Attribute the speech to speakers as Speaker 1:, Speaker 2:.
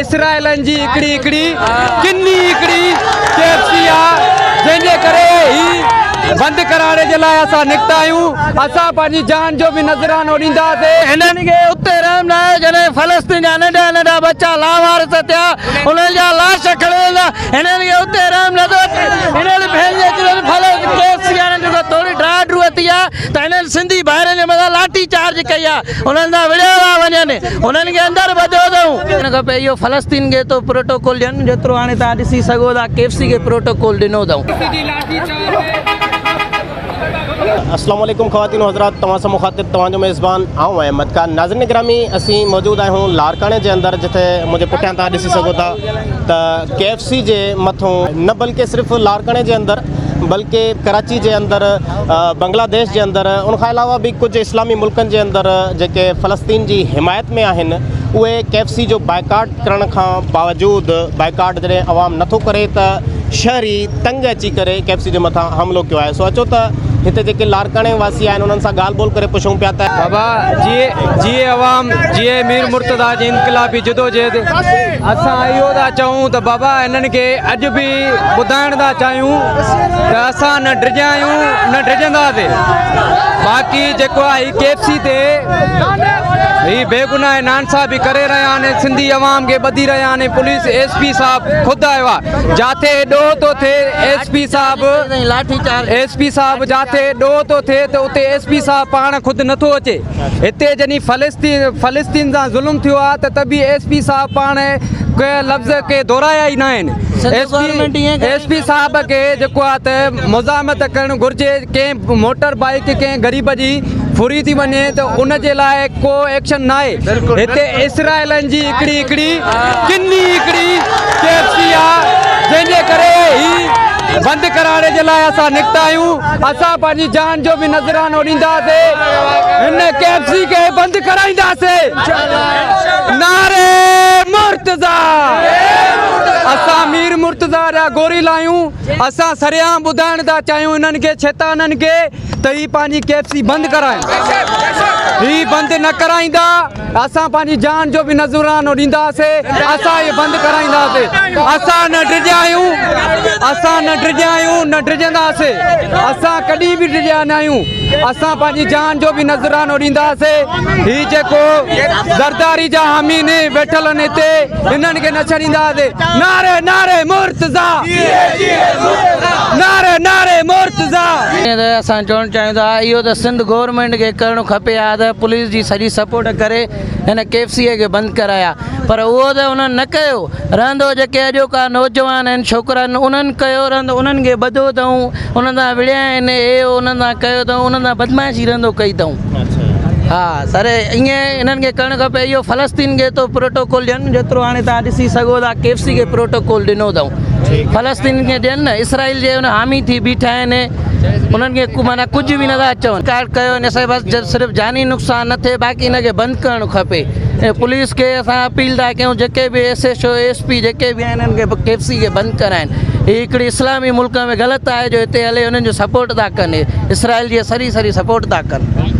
Speaker 1: اسرائيلن جي هڪڙي هڪڙي ڪني هڪڙي ڪي ايف سي آ جنهن جي ڪري هي بند ڪرائڻ جي لاء اسان نڪتا آهيون اسان پنهنجي جان جو به نذرانو ڏينداسين.
Speaker 2: هنن کي اتي رحم نه آيو جڏهن فلسطين جا ننڍا ننڍا ٻچا لاوارث ٿيا انهن جا لاش کڻي ويندا هنن کي اتي رحم نه ٿو اچي هنن پنهنجي جن فلس ڪي ايف سي وارن جيڪو ٿوري ڊاڙ ڊوهه ٿي آ ته هنن سنڌي ڀائرن جي مٿان لاٺي چارج ڪئي آ انهن سان وڙهيا ٿا وڃن انهن کي اندر ٻڌيو اٿئون. ان کان پوء اهو فلسطين کي ٿو پروٽوڪول ڏين جيترو هاڻي توهان ڏسي سگهو ٿا ڪي ايف سي کي پروٽوڪول ڏنو اٿئون.
Speaker 3: السلام عليڪم خواتين و حضرات توهان سان مخاطب توهان جو ميزبان آئون احمد خان ناظرين گرامي اسين موجود آهيون لاڙڪاڻي جي اندر جتي منهنجي پٺيان توهان ڏسي سگهو ٿا ته ڪي ايف سي جي مٿون نه بلڪه صرف لاڙڪاڻي جي اندر بلڪه ڪراچي جي اندر بنگلاديش جي اندر ان کان علاوه به ڪجهه اسلامي ملڪن جي اندر جيڪي فلسطين جي حمايت ۾ آهن اهي ڪي ايف سي جو بائيڪاٽ ڪرڻ کان باوجود بائيڪاٽ جڏهن عوام نٿو ڪري ته شهري تنگ اچي ڪري ڪي ايف سي جي مٿان حملو ڪيو آهي سو اچو ته هتي جيڪي لاڙڪاڻي واسي آهن انهن سان ڳالهه ٻولهه ڪري پڇون پيا ته.
Speaker 1: بابا جيئي جيئي عوام جيئي مير مرتضيٰ جي انقلابي جدوجهد اسان اهو ٿا چئون ته بابا هنن کي اڄ به ٻڌائڻ ٿا چاهيون ته اسان نه ڊڄيا آهيون نه ڊڄنداسين باقي جيڪو آهي هي ڪي ايف سي تي هي بيگناهه ناانصافي ڪري رهيا آهن سنڌي عوام کي ٻڌي رهيا آهن پوليس ايس پي صاحب خود آيو آهي جاٿي ڏوهه ٿو ٿئي ايس پي صاحب ايس پي صاحب جاٿي ڏوهه ٿو ٿئي ته اتي ايس پي صاحب پاڻ خود نٿو اچي هتي جڏهن فلسطين فلسطين سان ظلم ٿيو آهي ته ته به ايس پي صاحب پاڻ ڪي لفظ ڪي دهرايا ئي ناهن ايس پي ايس پي صاحب کي جيڪو آهي ته مزاحمت ڪرڻ گهرجي ڪنهن موٽر بائيڪ ڪنهن غريب جي ڦري ٿي وڃي ته ان جي لاء ڪو ايڪشن ناهي هتي اسرائيلن جي هڪڙي هڪڙي ڪني هڪڙي ڪي ايف سي آ جنهن جي ڪري هي بند ڪرائڻ جي لاء اسان نڪتا آهيون اسان پنهنجي جان جو به نذرانو ڏينداسين هن ڪي ايف سي کي بند ڪرائينداسين نعري مرتضيٰ اسان مير مرتضيٰ جا گوريلا آهيون اسان سرعام ٻڌائڻ ٿا چاهيون انهن کي شيطانن کي ته هي پنهنجي ڪي ايف سي بند ڪرائين هي بند نه ڪرائيندا اسان پنهنجي جان جو به نذرانو ڏينداسين اسان هي بند ڪرائينداسين اسان نه ڊڄيا آهيون اسان نه ڊڄيا آهيون نه ڊڄنداسين اسان ڪڏهن به ڊڄيا نه آهيون اسان پنهنجي جان جو به نذرانو ڏينداسين هي جيڪو زرداري جا حامي آهن ويٺل آهن هتي انهن کي نه ڇڏينداسين نعري نعري مرتضيٰ نعري نعري مرتضيٰ.
Speaker 2: اسان چوڻ چاهيون ٿا اهو ته سنڌ گورنمينٽ کي ڪرڻ کپي ها ته پوليس جي سڄي سپورٽ ڪري هن ڪي ايف سي کي بند ڪرايا پر اهو ته انهن نه ڪيو رهندو جيڪي اڄوڪا نوجوان آهن ڇوڪرا آهن انهن ڪيو رهندو انهن کي ٻڌو اٿئون انهن سان وڙهيا آهن هي هو انهن سان ڪيو اٿئون انهن سان بدمعاشي رهندو ڪئي اٿئون ها سر ائين انهن کي ڪرڻ کپي اهو فلسطين کي تو پروٽوڪول ڏين جيترو هاڻي توهان ڏسي سگهو ٿا ڪي ايف سي کي پروٽوڪول ڏنو اٿئون فلسطين کي ڏين نه اسرائيل جي ان حامي ٿي بيٺا آهن انهن کي معنيٰ ڪجهه به نٿا چون. ڪارڊ ڪيو ان سان بس صرف جاني نقصان نه ٿئي باقي ان کي بند ڪرڻ کپي ۽ پوليس کي اسان اپيل ٿا ڪيون جيڪي به S H O S P جيڪي به آهن انهن کي ڪي ايف سي کي بند ڪرائين هي هڪڙي اسلامي ملڪ ۾ غلط آهي جو هتي هلي انهن جو سپورٽ ٿا ڪن اسرائيل جي سري سري سپورٽ ٿا ڪن.